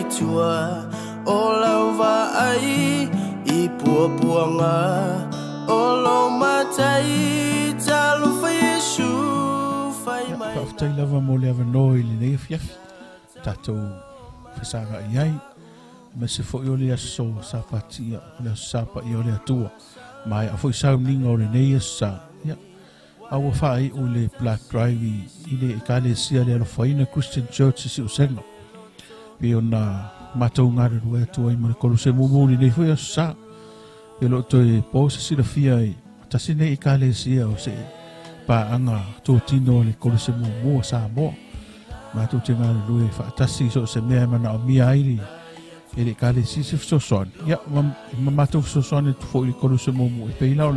i tua o lau vaai i puapuaga o lou matai. Talofa Iesu fai mai. Faafetai lava mo le avanoa i lenei afiafi tatou fesagai ai, aemaise foi o le aso Sapati, o le aso Sa Paia o le Atua. Maea foi sauniga o lenei aso Sa, ia, a ua faaiu le blood drive i le Ekalesia Le Alofaina Christian Church i Siusega. Pei ona matou galulue atu ai ma le Koluse Mumu i lenei foi aso Sa. E le o toe po se silafia i tasi nei Ekalesia o se paaga totino a le Koluse Mumu a Samoa. Matou te galulue faatasi i so o se mea e manaomia ai le e le Ekalesia se fesoasoani. Ia, ma matou fesoasoani atu foi i le Koluse Mumu e pei la o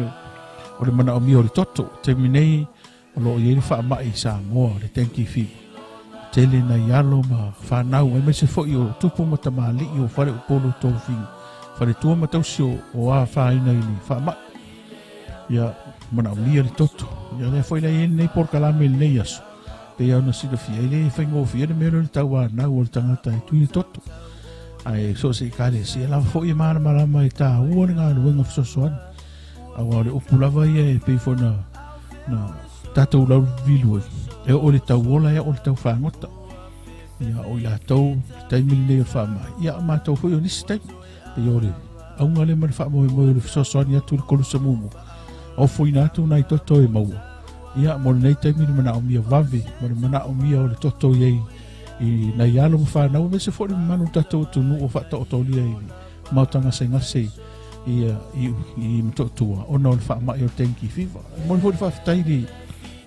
le manaomia o le toto. Taimi nei o lo o i ai le faamai i Samoa, le dengue fever. Tele nai alo ma fanau aemaise foi o tupu ma tamalii o faleupolu o tofiga, faletua ma tausi o afaina i le faamai. Ia, manaomia le toto. Ia, lea foi la i ai lenei polokalame i lenei aso. Pei ona silafia, e le faigofie le mea lea o le tauanau o le tagata e tui le toto. Ae so o se Ekalesia lava foi e malamalama e taua le galuega fesoasoani. Aua o le upu lava ia e pei foi na, na tatou lauvilu ai, e oo i le tauola e oo i le taufagota. Ia, o i latou, le taimi lenei o le faamai, ia, o matou foi o nisi taimi. Pei o le auga lea ma le faamoemoe o le fesoasoani atu i le Koluse Mumu, ofoina atu nai toto e maua. Ia, mo lenei taimi le manaomia vave ma le manaomia o le toto i ai i nai alo ma fanau, aemaise foi le mamalu o le tatou atunuu o faataotolia i le maota gasegase i, i, i Motootua ona o le faamai o le dengue fever. E momoli foi le faafetai i le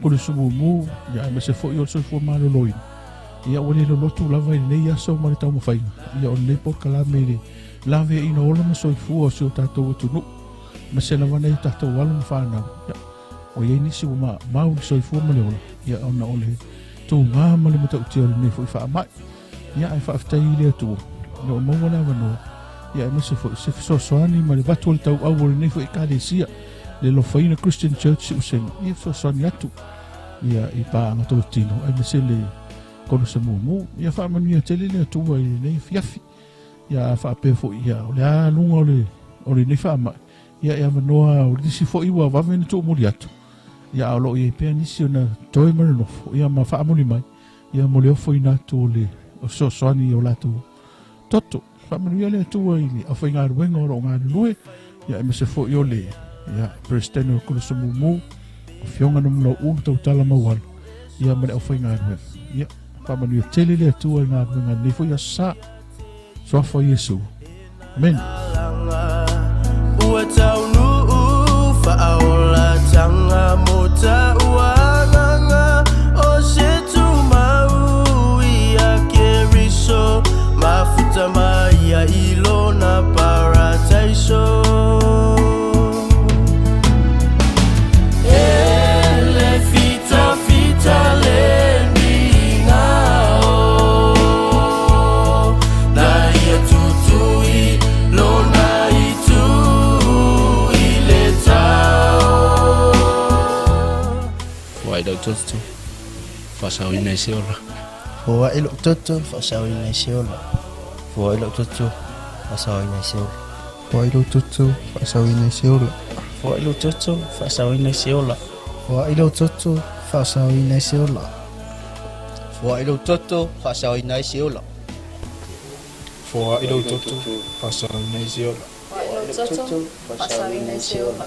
Koluse Mumu, ia, aemaise foi o le soifua maloloina. Ia, ua le lolotu lava i lenei aso ma le taumafaiga, ia, o lenei polokalame i le laveaiina o ola ma soifua o si o tatou atunuu, aemaise lava nai o tatou alo ma fanau. Ia, ua i ai nisi ua maumau le soifua ma le ola, ia, ona o le tuga ma le matautia o lenei foi faamai. Ia, ae faafetai i le Atua, ina ua maua le avanoa, ia, aemaise foi se fesoasoani ma le vatu o le tauau o lenei foi Ekalesia, le Alofaina Christian Church Siusega, ia fesoasoani atu. Ia, i paaga totino, aemaise le Koluse Mumu. Ia faamanuia tele le Atua i lenei afiafi. Ia, a faapea foi, ia, o le a luga o le, o lenei faamai, ia, e avanoa o nisi foi ua vave ona tuumuli atu. Ia, a o lo o i ai pea nisi ona toe ma le nofo, ia, ma faamuli mai, ia, mo le ofoina atu o le o fesoasoani i o latou toto. Faamanuia le Atua i le aufaigaluega o lo o galulue, ia, aemaise foi o le, ia, Peresetene o le Koluse Mumu, Afioga Namulau'u ma Tautala Maualo, ia, ma le aufaigaluega. Ia, faamanuia tele le Atua i galuega i lenei foi aso Sa. Suafa o Iesu. Amene. Ua taunuu faaolatanga mo tauagaga o se tumau ia Keriso mafuta mai ia i lona parataiso. E le fitafita le migao Na ia tutui lona itu i le tao. Foai lou toto, faasaoina i se ola. Foai lou toto, faasaoina i se ola. Foai lou toto, faasaoina i se ola. Foai lou toto, faasaoina i se ola. Foai lou toto, faasaoina i se ola. Foai lou toto, faasaoina i se ola. Foai lou toto, faasaoina i se ola. Foai lou toto, faasaoina i se ola. Foai lou toto, faasaoina i se ola.